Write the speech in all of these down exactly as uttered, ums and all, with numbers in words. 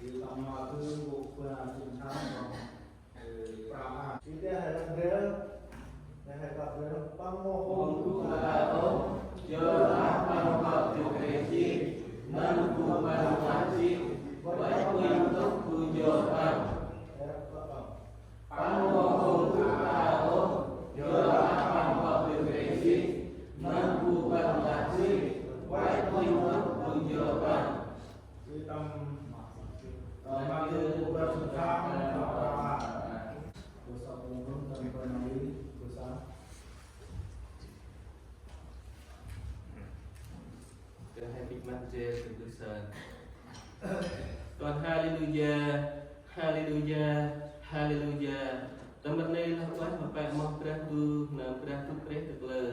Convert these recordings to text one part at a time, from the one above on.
Tâm ma thư gục pha chim thang bằng, ơ, pra a. Ite hai kap del, hai kap del, păng mâu hôm gŭ ta ôh, yor lah păng hŏ dâk rêh jêh, nâm bu păng lah jêh, vay uănh ntŭk bu jor păng. Păng mâu hôm gŭ ta ôh, yor lah păng hŏ dâk rêh jêh, nâm bu păng lah jêh, vay uănh ntŭk bu jor păng. Ê, tâm, tâm Mathiơ, gô sa, gô sa. Kơ hai bĭch măt jêh, kơ Gâp sân. Kon haleluya, haleluya, haleluya. Tâm rnê lah ueh ma pĕ moh Brah Ndu, nơm Brah Ndu prêh ta kalơ.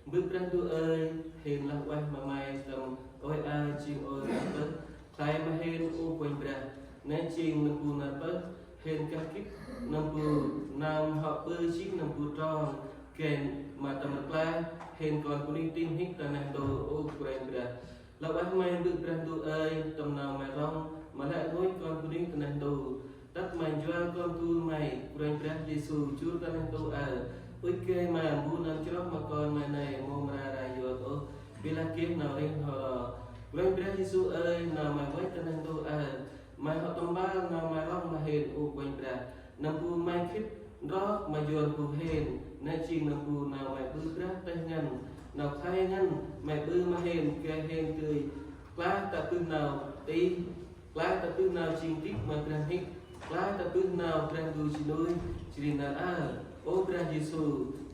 Bơ̆ Brah Ndu ơi, hên lah ueh ma May tâm ôi a jêng ôi nơm bơ̆. Khlay ma hên, ơ Kôranh Brah, nây jêng nâm bu nơm bơ̆, hên kah gĭt nâm bu nơm hŏ ƀư jêh nâm bu trong, gay ma tâm rklaih, hên kon bunuyh tih mhĭk ta neh ntu, ơ Kôranh Brah. Lah ueh May Bơ̆ Brah Ndu ơi, tâm nau May rŏng, ma lĕ rngôch kon bunuyh ta neh ntu. Tât ma njuăl Kon du May, Kôranh Brah Yêsu, jŭr ta neh ntu aơ. Ŭch gay ma mbu nơm chroh ma kon May nây mâu mra rai yot ôh, bi lah geh nau rêh n'ho ro. Kôranh Brah Yêsu ơi, nau May văch ta neh ntu aơ, May hŏ tâm mpơl nau May rŏng ma hên, ơ Kôranh Brah. Nâm bu May khĭt ntrok ma yor bu hên, nây jêng nâm bu nau May ƀư brah têh ngăn, nau khlay ngăn May ƀư ma hên, gay hên dơi klaih tă bơh nau tih. Klaih tă bơh nau jêng dĭk ma Brah mhĭk, klaih tă bơh nau Brah Ndu ji nuih, jêh ri nar aơ, ơ Brah Yêsu,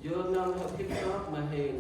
yor nau May hŏ khĭt ntrok ma hên,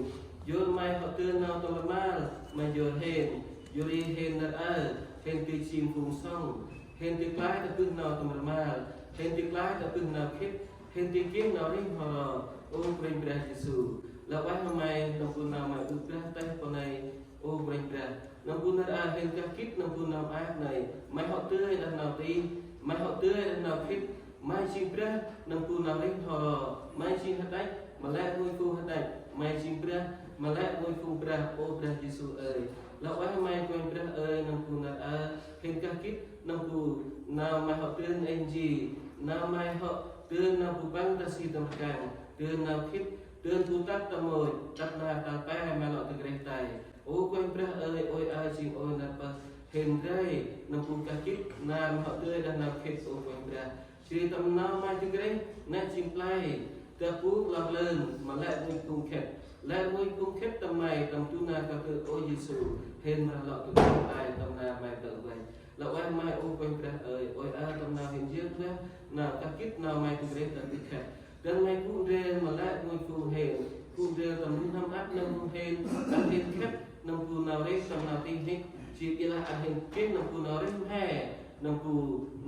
yor May hŏ dơn nau tâm rmal ma yor hên, yor ri hên nar aơ, hên dơi jêng phung sŏng, hên dơi klaih tă bơh nau tâm rmal, hên dơi klaih tă bơh nau khĭt, hên dơi geh nau rêh n'ho ro, ơ Kôranh Brah Yêsu. Lah ueh ma May nâm bu nau May ƀư brah têh pô nây, ơ Kôranh Brah. Nâm bu nar aơ hên kah gĭt nâm bu nau maak nây, May hŏ dơi đah nau tih, May hŏ dơi đah nau khĭt, May jêng Brah nâm bu nau rêh n'ho ro, May jêng hađăch ma lĕ rngôch phung hađăch, May jêng Brah ma lĕ rngôch phung brah, ơ Brah Yêsu ơi. Lah ueh ma May Kôranh Brah ơi, nâm bu nar aơ hên kah gĭt nâm bu nau May hŏ dơn êng ji, nau May hŏ dơn nau bu păng ta si tâm rkăng, dơn nau khĭt, dơn bu tât ta môch, tât nar tal pe May lŏ dâk rêh tay. Ơ Kôranh Brah ơi, ôi a jêng ôi nơm bơ̆, hên ndray nâm bu kah gĭt nar May hŏ dơi đah nau khĭt, ơ Kôranh Brah. Jêh ri tâm nau May dâk rêh nây jêng play ta bu lor lơn ma lĕ rngôch phung khât, lĕ rngôch phung khât tâm May, tâm du nar kah bơ̆, ơ Yêsu, hên mra lŏ dâk rêh tay tâm nar May plơ̆ văch. Lah ueh ma May, ơ Kôranh Brah ơi, ôi a tâm nau hên jêng nau kah gĭt nau May dâk rêh ta bơ̆ khât. Dăn May gŭ ndrel ma lĕ rngôch phung hên, gŭ ndrel tâm nuih n'hâm ăp nâm phung hên, ăn hên khât nâm bu nau rêh tâm nau tih mhĭk, jêh ri lah ăn hên geh nâm bu nau rêh mhe, nâm bu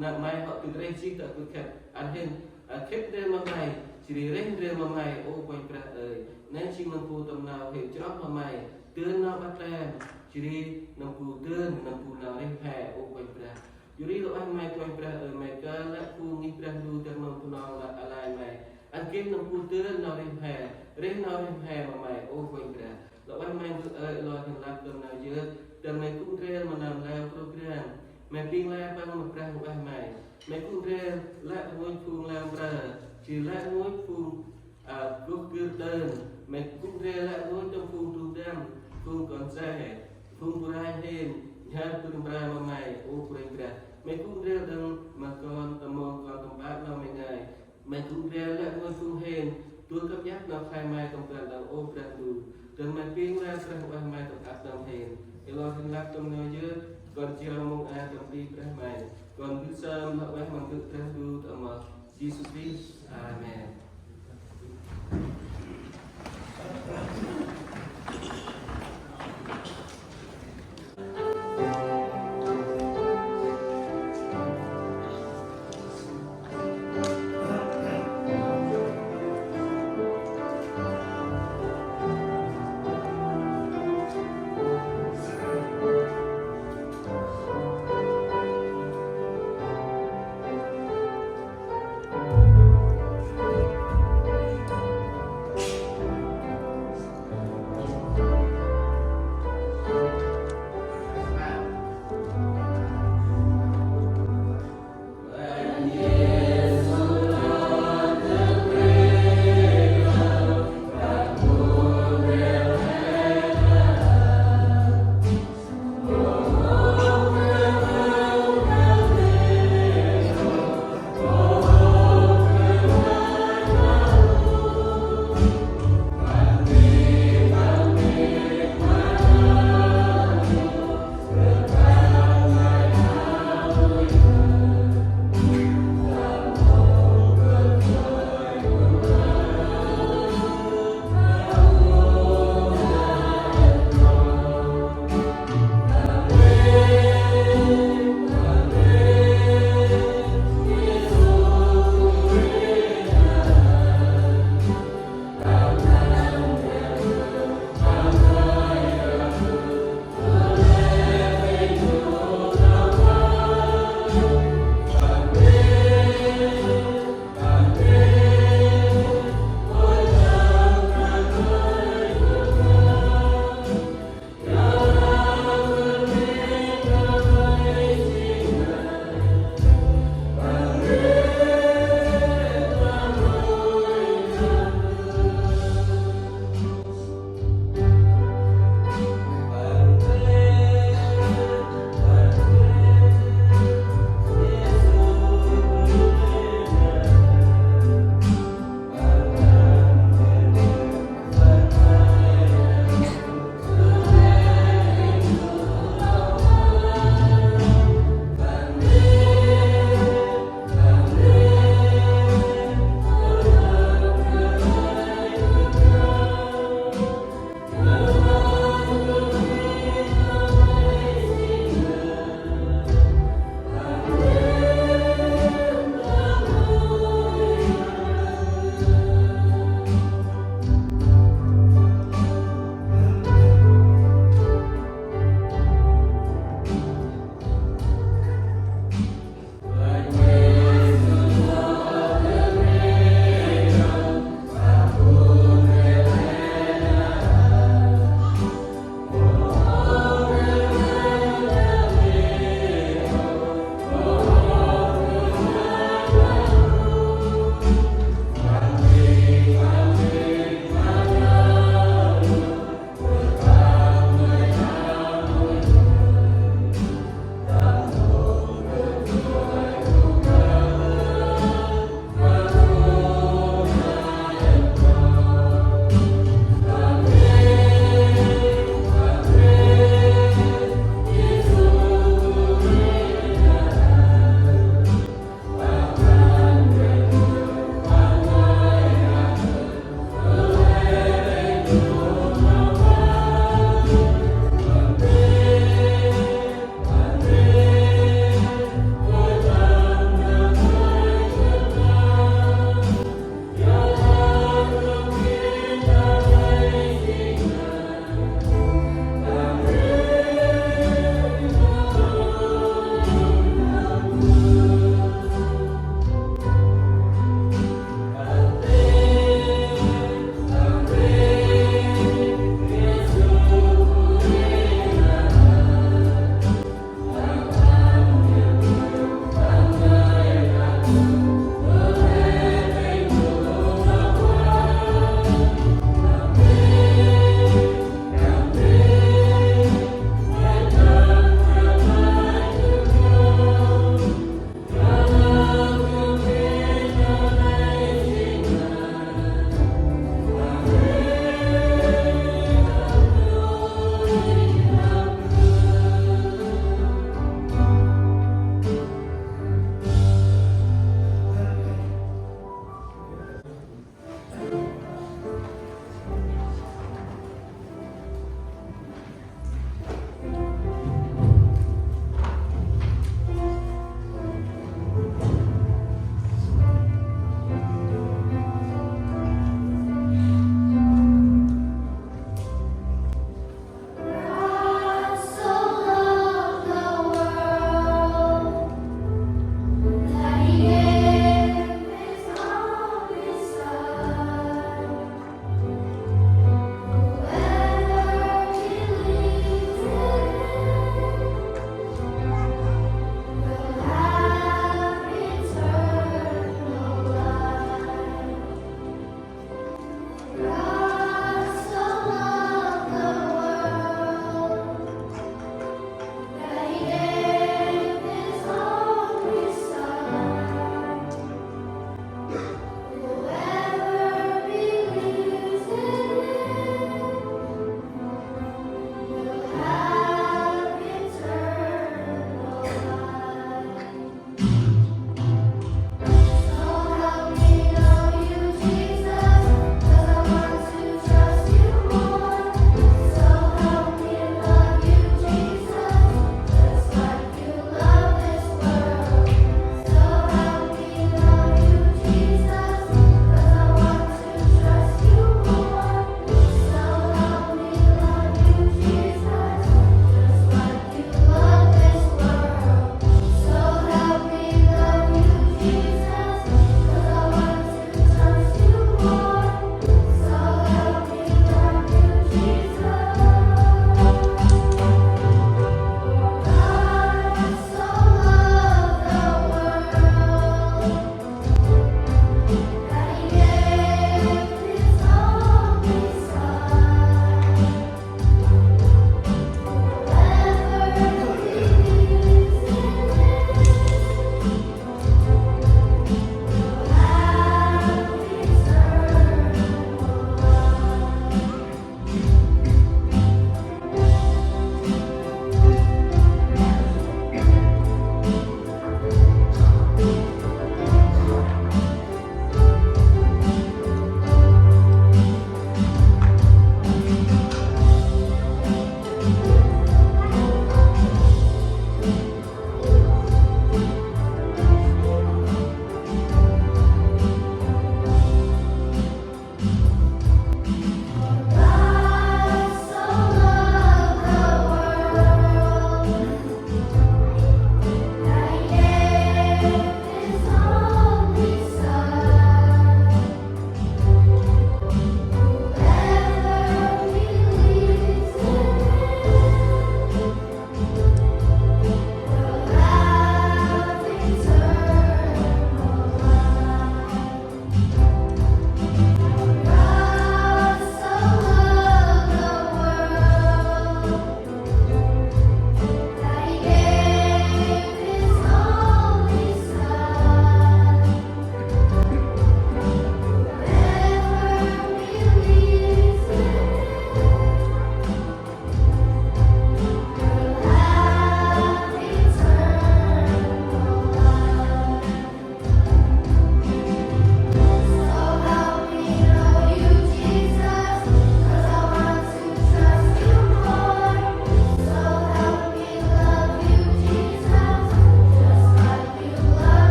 nau May hŏ dâk rêh jêh ta bơ̆ khât, ăn hên, a, khât ndrel ma May, jêh ri rêh ndrel ma May, ơ Kôranh Brah ơi. Nây jêng nâm bu tâm nau hên chroh ma May, dơn nau ƀăt lem, jêh ri nâm bu dơn nâm bu nau rêh mhe, ơ Kôranh Brah. Yor ri lah ueh ma May Kôranh Brah ơi, May kơl lĕ phung ngih Brah Ndu dâng nâm bu nau lah a lai May, ăn geh nâm bu dơn nau rêh mhe, rêh nau rêh mhe ma May, ơ Kôranh Brah. Lah ueh ma May Bơ̆ ơi, lor hên lăp tâm nau yơk, tâm May gŭ ndrel ma nau leo program. May pĭng lĕ păng ma Brah ueh May. May gŭ ndrel lĕ rngôch phung leo mprơ, jêh lĕ rngôch phung, a, gŭ gĭr đơn. May gŭ ndrel lĕ rngôch tâm phung du đăm, phung kon se, phung bu ranh hên, nhhar bơ̆ mprơ ma May, ơ Kôranh Brah. May gŭ ndrel đŏng ma kon, tâm mông kon tâm pă nau May ngơi. May gŭ ndrel lĕ rngôch phung hên, dôl kăp iăt nau khlay May tâm ban đŏng, ơ Brah Ndu. Dăn May pĭng lĕ Brah ueh May tâm ăp nơm hên. Ê lor hên lăp tâm nau yơk, kon jao mông a tâm ti Brah May. Kon mbơh sơm lah ueh ma Bơ̆ Brah Ndu ta amoh Yêsu Krist. Amen.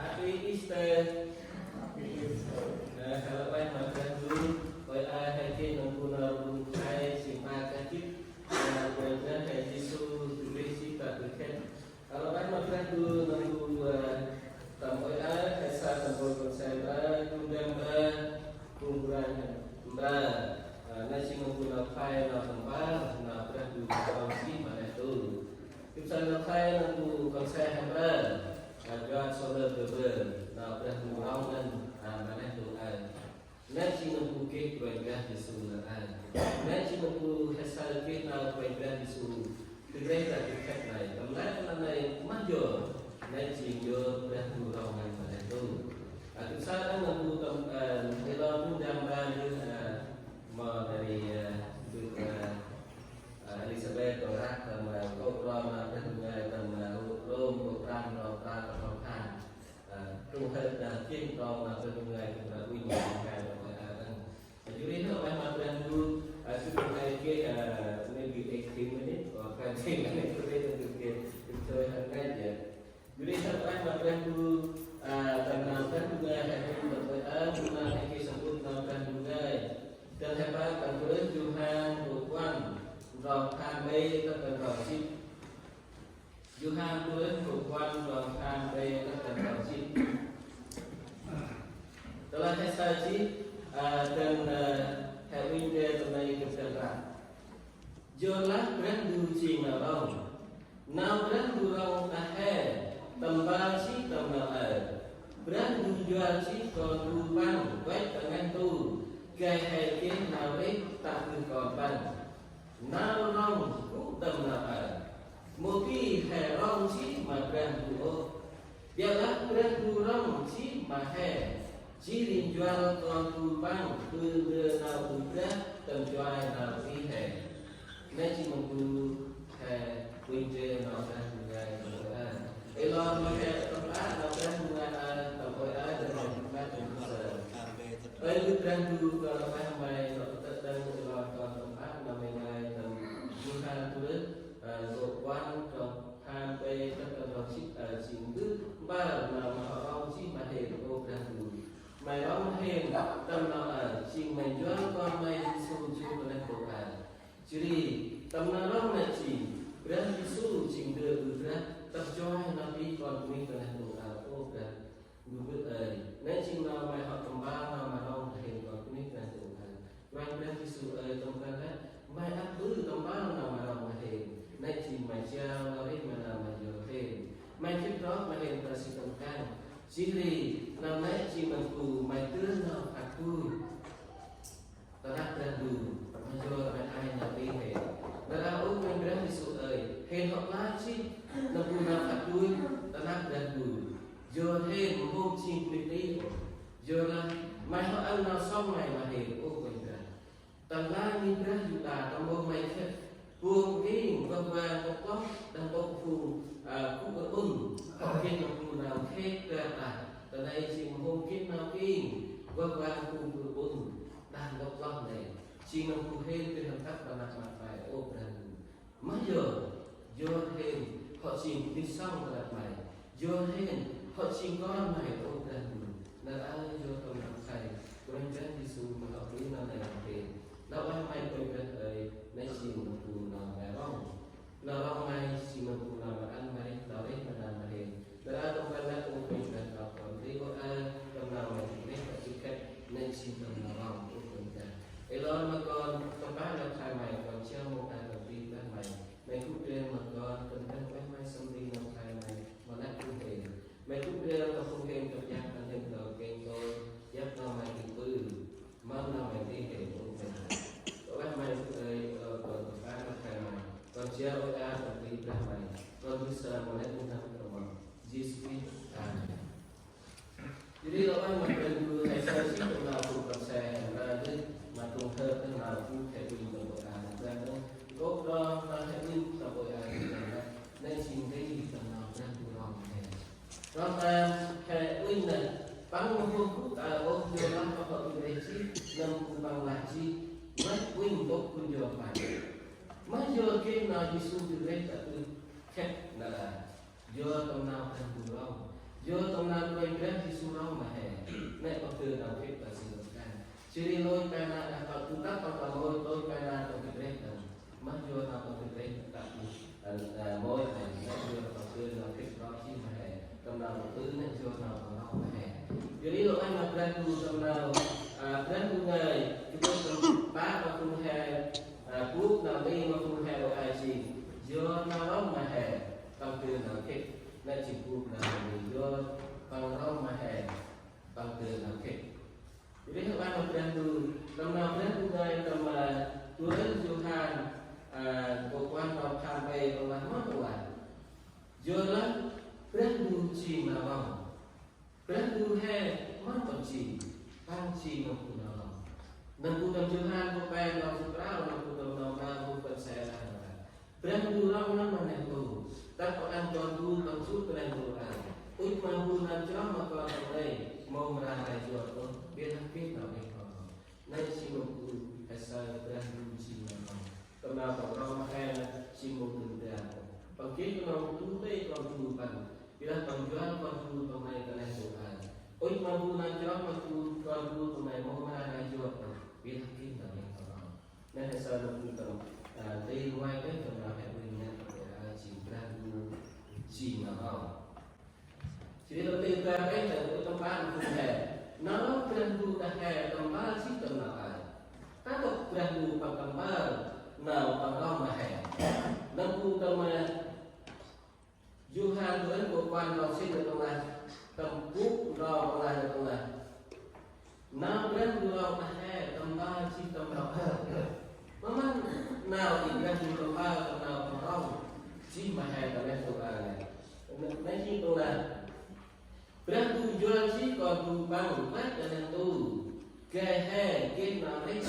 Happy Easter. Ơ, halo ueh ma Brah Ndu, ơi, ơ, he geh nâm bu nau rlung khlay, jêng ma kah gĭt, ơ, Brah He Yêsu, du rêh jêh ta du khet. Halo ueh ma Brah Ndu, nâm bu, ơ, tâm ơi, ơ, he sa tâm mpôl kon se mra, du ndăm mra, bung branh mra, ơ, nây jêng nâm bu nau khlay, nau tâm mpơl, nau Brah Ndu, nau jêh ma neh ntu. Gâp sa nau khlay nâm bu kon se he mra, ơ, God so loved the world, nau Brah Ndu rŏng ngăn, ơ, ma neh ntu aơ. Nây jêng nâm bu geh Kôranh Brah Yêsu nơh aơ. Nây jêng nâm bu he saơ geh nau Kôranh Brah Yêsu. Gâp rêh ta gâp khât nây, tâm lĕ tâm nây mah yor. Nây jêng yor Brah Ndu rŏng ngăn ma neh ntu. Ơ, gâp sa đăng nâm bu tâm, ơ, ê lor bu ndăm mra ndơ, ơ, ma nây, ơ, gâp, ơ, Ơ, Elizabeth, kâo rah tâm, ơ, kô̆ rom, ơ, Brah Ndu ngơi tâm, ơ, Rôm, kô̆ prăm, rom prăm, kô̆ prăm. Ơ, trong hơt, ơ, jêng trong, ơ, Brah Ndu ngơi tâm, ơ, uĭn, ơ, ngơi tâm, ơ, ơ, ơ. Ơ, jêh ri hơt ueh ma Brah Ndu, ơ, sư Brah Ndu ngơi geh, ơ, maybe eighteen minutes or twenty minutes, kâo geh, kâo geh, kâo geh, ơ, ngơi jêh. Jêh ri hơt ueh ma Brah Ndu, ơ, tâm nau Brah Ndu ngơi, he geh tâm ƀơi ơ, tâm nau he geh sămƀŭt nau Brah Ndu ngơi. Dâng he pă tâm Brah Yôhan, kô̆ puăn, trong pham bê, tât tâm trong jê̆t. Yôhan, Brah Ndu kô̆ puăn, trong pham bê, tât tâm trong jê̆t. Tơlah he saơ jêh, ơ, dâng, ơ, he uĭn ndrel tâm nây gâp dâng răm. Yorlah Brah Ndu jêng nau rŏng. Nau Brah Ndu rŏng ta he, tâm mpơl jêh tâm nau aơ. Brah Ndu njuăl jêh Kon Bu Păng văch ta neh ntu, gay he geh nau rêh tă bơh Kon Păng. Nau rŏng gŭ tâm nau aơ. Mâu di he rŏng jêh ma Brah Ndu ôh. Ƀiălah Brah Ndu rŏng jêh ma he, jêh ri njuăl Kon Bu Păng ƀư ndơ nau ƀư brah tâm chuai nau rêh he. Nây jêng nâm bu he uĭn ndrel nau Brah Ndu ngơi tâm ƀơi aơ. Ê lor ma he tâm ƀă nau Brah Ndu ngơi aơ, tâm ƀơi aơ, tâm ƀơi aơ, tâm ƀơi aơ. Ơi Brah Ndu, kâo rơbeh May, nau tât dâng ê lor kâo tâm ƀă nau May ngơi tâm Yôhan, Brah, ơ, kô̆ puăn, trong pham bê, tât tâm trong jê̆t, ơ, jêng gâp mpơl nau May hŏ rŏng jêh ma hên, ơ Brah Ndu. May rŏng ma hên, tâm nau aơ, jêng May njuăl Kon May Yêsu jŭr ta neh ntu aơ. Jêh ri, tâm nau rŏng nây jêng, Brah Yêsu jêng ndơ ƀư brah, tâm chuai nau rêh kon bunuyh ta neh ntu aơ, ơ Brah Ndu gâp ơi. Nây jêng nau May hŏ tâm mpơl nau May rŏng ma hên kon bunuyh ta neh ntu aơ. Kôranh Brah Yêsu ơi, tâm kan lĕ May ăt ƀư tâm mpơl nau May rŏng ma hên. Nây jêng May jao nau rêh ma nau May yor hên. May khĭt rŏ ma hên ta si tâm kan. Jêh ri, nau nây jêng nâm bu May dơn nau phak bui. Ta năp Brah Ndu, ma yor May ay nau rêh hên. Nar aơ ơ Kôranh Brah Yêsu ơi, hên hŏ klach jêh nâm bu nau phak bui, ta năp Brah Ndu. Yor hên mâu hôm jêng bunuyh tih ôh. Yorlah May hŏ ăn nau sŏng May ma hên, ơ Kôranh Brah. Tâm lan ni brah Yuđa tâm mông May khât, buông king, vah vang, kơt kloh, đah ntŭk phung, ơ, gŭ rƀŭn, hŏ geh nâm bu nau khêk brah ta. Ta nây jêng mâu hôm geh nau king, vah vang, phung gŭ rƀŭn, đah ntŭk kloh nây. Jêng nâm bu hên dơi hăn tât ta năp ma May, ơ Brah Ndu. Ma yor, yor hên hŏ jêng bunuyh sŏng ta năp May. Yor hên hŏ jêng kon May, ơ Brah Ndu. Nar aơ yor tâm nau khlay Kôranh Brah Yêsu ma hŏ ƀư nau nây ma hên. Nau ueh May Kôranh Brah ơi, nây jêng nâm bu nau May rŏng. Nau rŏng May jêng nâm bu nau May ăn ma rêh, nau rêh ma nau ma hên. Nar aơ tâm ban năp ơ Kôranh Brah nau kon, ri ơ aơ tâm nau May gĭt rêh, ta gĭt khât, nây jêng tâm nau rŏng ơ Kôranh Brah. Ê lor ma kon, tâm ban năp khlay May, kon jao mông aơ tâm bri Brah May. May gŭ ndrel ma kon, tâm ban ueh May sâm ri nau khlay May, ma năp phung hên. May gŭ ndrel tâm phung hên, tâm yap, tâm hên, tâm kêng kon, yap nau May gĭt ƀư, mâm nau May gĭt hên, ơ May. Ueh May ơi, ơ, kon tâm ban năp khlay May. Kon jao ơ aơ tâm bri Brah May. Kon gŭ sa ma năp phung hên tâm mâm. Yêsu Krist. Amen. Jêh ri lor ueh ma Brah Ndu, he saơ jêh tâm nau phung kon se he mra dơh, ma phung hơt dơh nau phung he uĭn tâm ƀơi aơ, Brah Ndu. Kô̆ rom nau he uĭn tâm ƀơi aơ, Brah Ndu. Nây jêng ri tâm nau Brah Ndu rŏng he. Rom tâm he uĭn nây, Păng mâu hôm gŭ ta ôh, yorlah Păng hŏ gĭt rêh jêh nâm bu Păng lah jêh, văch uĭn ntŭk gŭ yor Păng. Ma yor geh nau Yêsu gĭt rêh ta ƀư khât nar aơ. Yor tâm nau Brah Ndu rŏng. Yor tâm nau Kôranh Brah Yêsu rŏng ma he, nĕ păng dơi nau khât ta si tâm kan. Jêh ri lôch pe nar đah păng, bu tât păng ta lôch, lôch pe nar tâm khât rêh đŏng. Mah yor nau tâm khât rêh ta bu, ơ, ơ, lôch pe, nĕ yor păng dơi nau khât rŏng jêh ma he. Tâm nau păng ƀư nĕ yor nau păng rŏng ma he. Jêh ri lôch ma Brah Ndu tâm nau, ơ, Brah Ndu ngơi, jêh ri tâm pă ma phung he, ơ, bôk nau nti ma phung he lôch ai jêng. Yor nau rŏng ma he, păng dơi nau khât, nĕ jêng bôk nau nti, yor păng rŏng ma he, păng dơi nau khât. Jêh ri hŏ ma Brah Ndu, tâm nau Brah Ndu ngơi tâm, ơ, tuê Yôhan, ơ, kô̆ puăn, nau pham pe, păng lah mâm păng lah. Yorlah Brah Ndu jêng nau rŏng. Brah Ndu he mâm păng jêng, păng jêng nơm bu nau rŏng. Nơm bu tâm Yôhan kô̆ pe, nau jât prao, nơm bu tâm nau nau bu păng say lah nau rŏng. Brah Ndu rŏng nơm ma neh ntu. Tât păng ăn Kon du păng jut ta neh ntu aơ. Ŭch ma bu nơm chroh ma Kon păng nây, mâu mra rai jot ôh, ƀiălah geh nau neh ntu. Nây jêng nơm bu he saơ Brah Ndu jêng nơm rŏng. Tâm nau păng rŏng ma he nây jêng mâu dơm dam ôh. Păng geh nau du tê Kon du păng, ƀiălah păng juăl Kon du păng nây ta neh ntu aơ. Ŭch ma bu nơm chroh ma bu Kon du păng nây, mâu mra rai jot ôh, ƀiălah geh nau neh ntu. Nây he saơ nơm bu tâm, ơ, tê nguai têh tâm nau he ƀư ngăn tâm nau, ơ, jêng Brah Ndu jêng nau rŏng. Jêh ri tâm tê bar têh tâm, tâm pă ma phung he. Nau rŏng Brah Ndu đah he tâm mpơl jêh tâm nau aơ. Ta ntŭk Brah Ndu păng tâm mpơl nau păng rŏng ma he. Nơm bu tâm, ơ, Yôhan tuê kô̆ puăn, nau sĭn nơh păng lah, tâm bôk nau păng lah nơh păng lah. Nau Brah Ndu rŏng đah he tâm mpơl jêh tâm nau aơ. Mâm nau i Brah Ndu tâm mpơl tâm nau păng rŏng jêh ma he ta neh ntu aơ nây. Nây jêng păng lah: Brah Ndu njuăl jêh Kon du păng văch ta neh ntu, gay he geh nau rêh.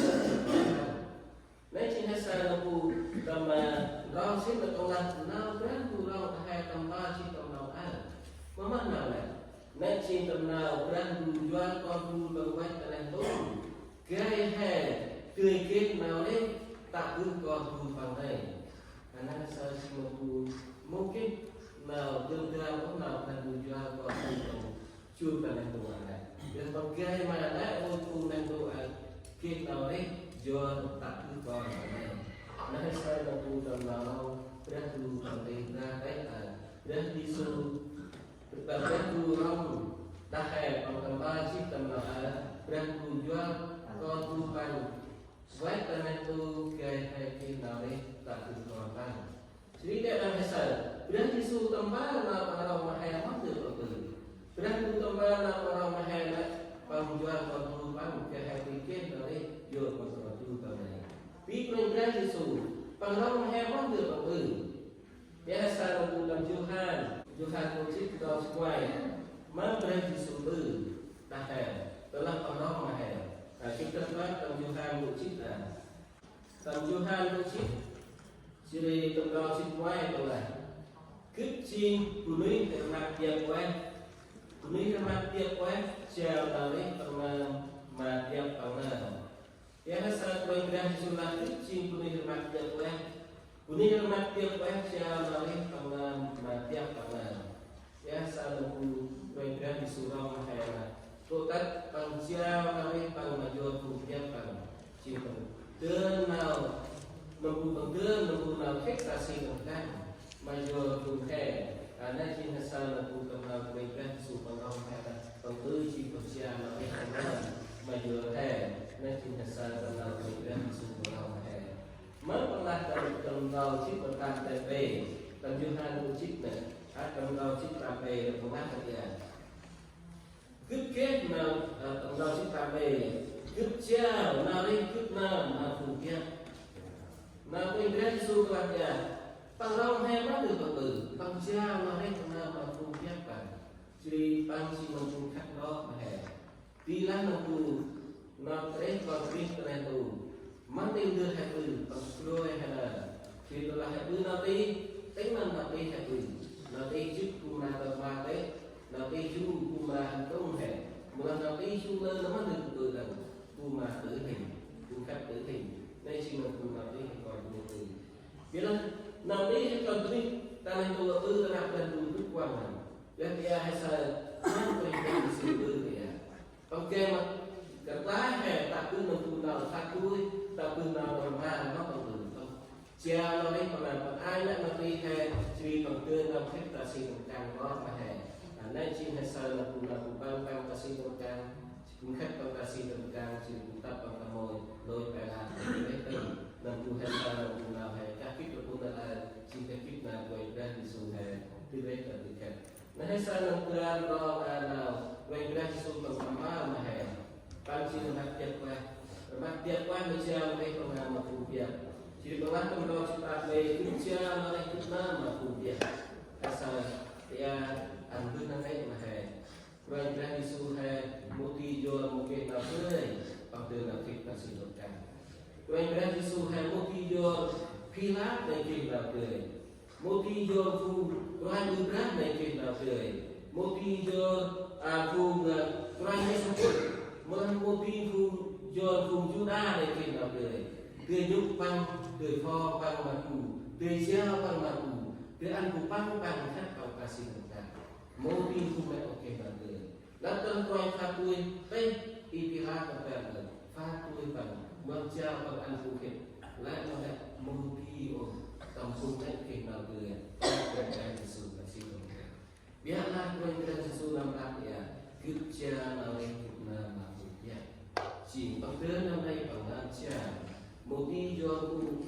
Nây jêng he saơ nơm bu tâm, ơ, rŏng sĭn nơh păng lah nau Brah Ndu rŏng đah he tâm mpơl jêh tâm nau aơ. Mâm nau nây? Nây jêng tâm nau Brah Ndu njuăl Kon du păng văch ta neh ntu, gay he dơi geh nau rêh tă bơh Kon du păng nây. Nây he saơ jêng nơm bu mâu geh nau dơm dam ôh nau Brah Ndu njuăl Kon du păng jut ta neh ntu aơ nây. Ƀiălah păng gay ma nây ôi phung neh ntu aơ geh nau rêh yor tă bơh Kon păng nây. Nây he saơ nơm bu tâm nau Brah Ndu tâm tê bar têh aơ. Brah Yêsu, Brah Ndu rŏng đah he păng tâm mpơl jêh tâm nau aơ. Brah Ndu njuăl Kon du păng văch ta neh ntu, gay he geh nau rêh tă bơh Kon păng. Jêh ri đah he saơ Brah Yêsu tâm mpơl nau păng rŏng ma he mâm dơi păng ƀư. Brah Ndu tâm mpơl nau păng rŏng ma he nây, păng njuăl Kon du păng, gay he dơi geh nau rêh yor ma Kon du păng nây. Bi Kôranh Brah Yêsu păng rŏng ma he mâm dơi păng ƀư. Yor he saơ nơm bu tâm Yôhan, Yôhan kô̆ jê̆t, nau jê̆t nguai, mâm Brah Yêsu ƀư đah he, tơlah păng rŏng ma he. Ơ, jêh tâm ƀă tâm Yôhan kô̆ jê̆t aơ. Tâm Yôhan kô̆ jê̆t, jêh ri tâm nau jê̆t nguai păng lah: Gâp jêng bunuyh rmăk biăp ueh, bunuyh rmăk biăp ueh jao nau rêh păng nơm ma biăp păng nơm. Yor he saơ Kôranh Brah Yêsu lah gâp jêng bunuyh rmăk biăp ueh. Bunuyh rmăk biăp ueh jao nau rêh păng nơm ma biăp păng nơm. Yor he saơ nơm bu Kôranh Brah Yêsu rŏng ma he lah, tŭ tât păng jao nau rêh păng ma yor phung biăp păng. Jêng păng dơn nau, nơm bu păng dơn nơm bu nau khât ta si tâm kan ma yor phung he. Ơ, nây jêng he saơ nơm bu tâm nau Kôranh Brah Yêsu păng rŏng ma he lah, păng ƀư jêng păng jao nau rêh păng nơm ma yor he. Nây jêng he saơ tâm nau Kôranh Brah Yêsu păng rŏng ma he. Mâm păng lah tâm, tâm nau jê̆t ma păng tâm pe, tâm Yôhan kô̆ jê̆t nây, ơ, tâm nau jê̆t ma pe, păng lah kơt aơ. Gâp geh nau, ơ, tâm nau jê̆t ma pe, gâp jao nau rêh gâp nơm ma phung biăp. Nau Kôranh Brah Yêsu păng lah aơ, păng rŏng he mâm dơi păng ƀư, păng jao nau rêh păng nơm ma phung biăp păng. Jêh ri păng jêng nơm bu khât nau ma he. Bi lah nơm bu nau rêh Kon Brah ta neh ntu, mâm tĭng dơi he ƀư, păng srôi he nơm. Jêh ri tơlah he ƀư nau tih, tĭng nơm nau tih he ƀư. Nau tih jŭr bu mra tơm ma têh, nau tih jŭr bu mra hăn tông he. Mâu lah nau tih jŭr lơ nơm mâm dơi ƀư đŏng, bu mra tih hên, bu khât tih hên. Nây jêng nơm bu nau tih he Kon Brah ƀư. Bi lah nau tih he Kon Brah ta neh ntu ƀư, ta neh ntu ƀư kuăng nơm. Ƀiă he saơ, mâm Kôranh Brah Yêsu ƀư ƀiă. Păng geh ma kơt lai he, tă bơh nâm bu nau khăt tui, tă bơh nau rma nau păng ƀư. Păng jao nau rêh păng nau păng ai năk ma tui he, jêh ri păng dơn nau khĭt ta si tâm rkăng nau ma he. Nê jêng he saơ nâm bu nau bu păng păng ta si tâm rkăng, bu khĭt păng ta si tâm rkăng, jêh ri bu tăp păng ta môi, lôi pe la, rêh tơm. Nâm bu he saơ nâm bu nau he, kah gĭt rƀŭn nau aơ, jêng kah gĭt nau Kôranh Brah Yêsu he, tui rêh ta tui khĭt. Nê he saơ nâm bu nau, a, nau Kôranh Brah Yêsu păng tâm mpơl ma he. Păng jêng rmăk tiăp ueh. Rmăk tiăp ueh ma jao nau rêh păng nau ma phung biăp. Jêh ri păng lah tâm rau jât păt: Gâp jao nau rêh gâp nơm ma phung biăp. He saơ, ƀiă, ăn bơh nau rêh ma he. Kôranh Brah Yêsu he, mâu di yor mâu geh nau dơi, păng dơn nau khĭt ta si tâm rkăng. Kôranh Brah Yêsu he, mâu di yor Pilat nây geh nau dơi. Mâu di yor phung kôranh ƀư brah nây geh nau dơi. Mâu di yor, a, phung, a, kôranh Yêsu Krist. Mâu lah mâu di phung yor phung Yuđa nây geh nau dơi. Dơi nhŭp păng, dơi pho păng ma bu, dơi jao păng ma bu, dơi ăn bu păng păng khăt păng ta si tâm rkăng. Mâu di phung nây ôh geh nau dơi. Lah tâm kôranh khăt tui, têh i Pilat tâm ban, khăt tui păng, mâm jao păng ăn bu khĭt. Lah nau nê mâu di ôh, tâm phung nê geh nau dơi, Kôranh Brah Yêsu ta si tâm rkăng. Ƀiă lah Kôranh Brah Yêsu nâm lah ƀiă, gâp jao nau rêh gâp nơm ma phung biăp. Jêng păng dơn nau nê păng nơm jao, mâu di yor phung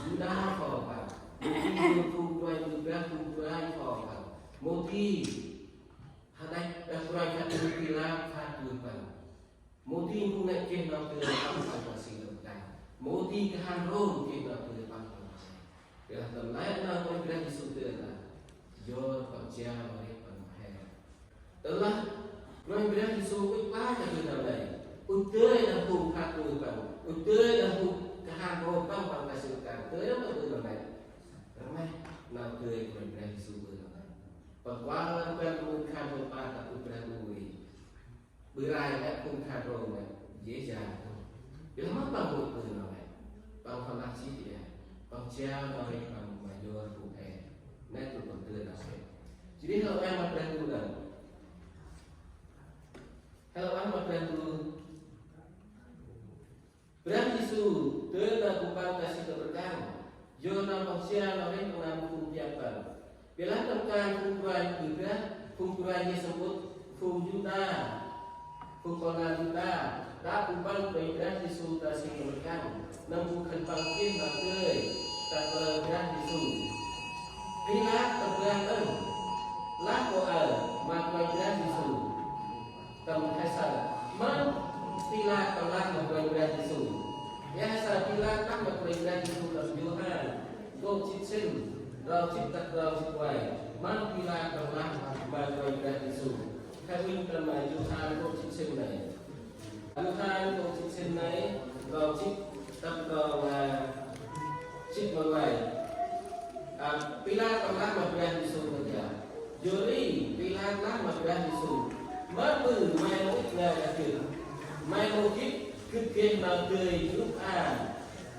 Yuđa pho păng, mâu di yor phung kôranh ƀư brah phung kôranh pho păng, mâu di Hađăch, ơ, kôranh khăt tui Pilat khăt tui păng. Mâu di phung nê geh nau dơi păng păng ta si tâm rkăng. Mâu di kahan Rôm geh nau dơi păng păng ta si. Ƀiă lah tâm lĕ nau Kôranh Brah Yêsu dơn lah. Yor păng jao nau rêh păng ma he. Tơlah Kôranh Brah Yêsu ŭch păng ta dơn nau nê. Ŭch dơi nau phung khăt tui păng. Ŭch dơi nau phung kahan Rôm păng păng ta si tâm rkăng. Dơi nau păng ƀư nau nê. Rmeh nau dơi Kôranh Brah Yêsu ƀư nau nê. Păng kuăl rmeh phung kahan Rôm păng ta ƀư brah ƀư ri. Ƀư rai lĕ phung kahan Rôm lĕ, dễ dàng thôi. Ƀiă lah mâm păng ƀư nau lĕ. Păng hŏ lah jêh ri, păng jao nau rêh păng ma yor phung he. Nê tui păng dơn nau he. Jêh ri hŏ lah ma Brah Ndu đŏng. Hŏ lah ma Brah Ndu. Brah Yêsu dơn nau bu păng ta si tâm rkăng, yor nau păng jao nau rêh păng nau ma phung biăp păng. Ƀiă lah tâm kan phung kôranh ƀư brah, phung kôranh Yêsu Krist, phung Yuđa, phung kôranh Yuđa, đă bu păng Kôranh Brah Yêsu ta si tâm rkăng, nâm bu khân păng geh nau dơi ta kalơ Brah Yêsu. Pilat tâm ban đŏng, lah kŏ aơ ma Kôranh Brah Yêsu. Tâm he saơ, mâm Pilat păng lah ma Kôranh Brah Yêsu. He saơ Pilat lah ma Kôranh Brah Yêsu tâm Yôhan, kô̆ jât sĭn, rau jât tât rau jât nguay. Mâm Pilat păng lah ma Kôranh Brah Yêsu. He uănh tâm Yôhan kô̆ jât sĭn nây. Yôhan kô̆ jât sĭn nây, rau jât tât rau, a, jât ma nguay. A, Pilat păng lah ma Brah Yêsu kơt ya. Yor ri Pilat lah ma Brah Yêsu: Mâm ƀư may mâu ŭch ngai đah gâp? May mâu gĭt gâp geh nau dơi yô̆ an,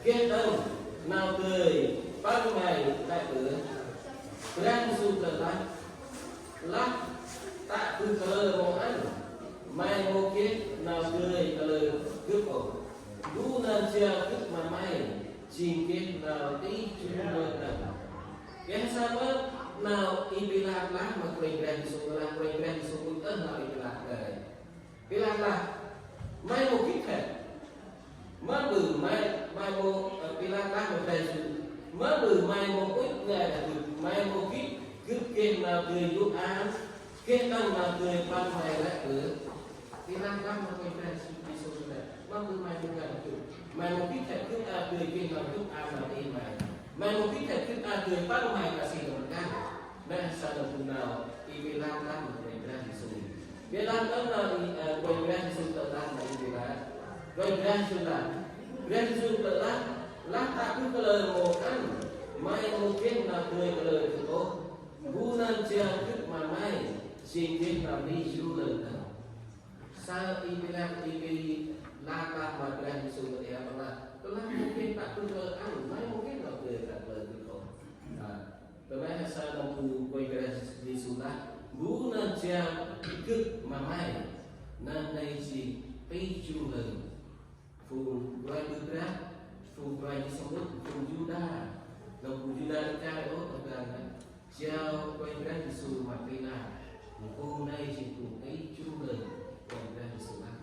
geh đŏng nau dơi păng may lĕ bơh? Brah Yêsu plơ̆ lah: Lah tă bơh kalơ mâu ăn, may mâu geh nau dơi kalơ gâp ôh. Mbu nơm jao gâp ma may jêng geh nau tih jŭr lơ đŏng. Geh saơ mơm nau i Pilat lah ma Kôranh Brah Yêsu, lah Kôranh Brah Yêsu ŭch ơh nau i Pilat dơi. Pilat lah: May mâu gĭt hĕ? Mâm ƀư may, may mâu, ơ, Pilat lah ma Brah Yêsu: Mâm ƀư may mâu ŭch ngai đah gâp? May mâu gĭt gâp geh nau dơi yô̆ an, geh đŏng nau dơi păng may lĕ bơh? Pilat lah ma Kôranh Brah Yêsu, Yêsu lĕ: Mâm ƀư may mâu ngai đah gâp? May mâu gĭt hĕ gâp a dơi geh nau yô̆ an nau tih may? May mâu gĭt hĕ gâp a dơi păng may ta si tâm rkăng? Nê saơ nâm bu nau i Pilat lah ma Kôranh Brah Yêsu. Ƀiă lah tâm nau i, ơ, Kôranh Brah Yêsu plơ̆ lah ma i Pilat. Kôranh Brah Yêsu lah, Brah Yêsu plơ̆ lah: Lah tă bơh kalơ mâu ăn, may mâu geh nau dơi kalơ gâp ôh. Mbu nơm jao gâp ma may jêng geh nau tih jŭr lơ đŏng. Saơ i Pilat, i Pilat lah ma Brah Yêsu kơt ya păng lah: Lah mâu geh tă bơh kalơ ăn, may mâu geh nau dơi kalơ gâp ôh. A, Tâm ban he saơ nâm bu Kôranh Brah Yêsu lah: Bu nơm jao gĭt ma may, nơm nây jêng tih jŭr lơn. Phung kôranh ƀư brah, phung kôranh jêng samƀŭt, phung Yuđa. Nơm phung Yuđa Iskariôt, nơm jao Kôranh Brah Yêsu ma Pilat. Phung nây jêng phung tih jŭr lơn Kôranh Brah Yêsu lah.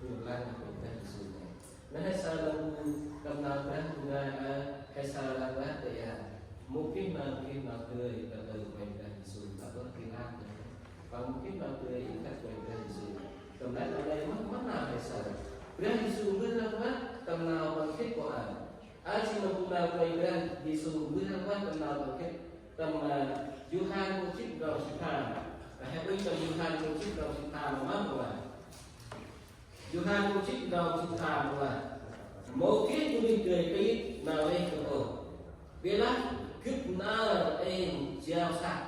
Phung lah Kôranh Brah Yêsu nây. Nơh he saơ nơm bu tâm nau Brah Yêsu nây, ơ, he saơ lah lah tê a. Mâu geh nau, geh nau dơi ta lơ Kôranh Brah Yêsu, ta lơ Pilat. Păng mâu geh nau dơi khât Kôranh Brah Yêsu. Tâm nau nây mâu, mâu nau he saơ. Brah Yêsu mbơh lah lah tâm nau păng khât kŏ a. A jêng nơm bu nau Kôranh Brah Yêsu mbơh lah lah tâm nau păng khât. Tâm, ơ, Yôhan nkô̆ jê̆t trong jê̆t pham. Ơ, he uănh tâm Yôhan nkô̆ jê̆t trong jê̆t pham mâu mâu a. Yôhan nkô̆ jê̆t trong jê̆t pham lah: Mâu geh bunuyh dơi pit nau rêh Kôranh ôh, ƀiălah gĭt nau êng jao săk.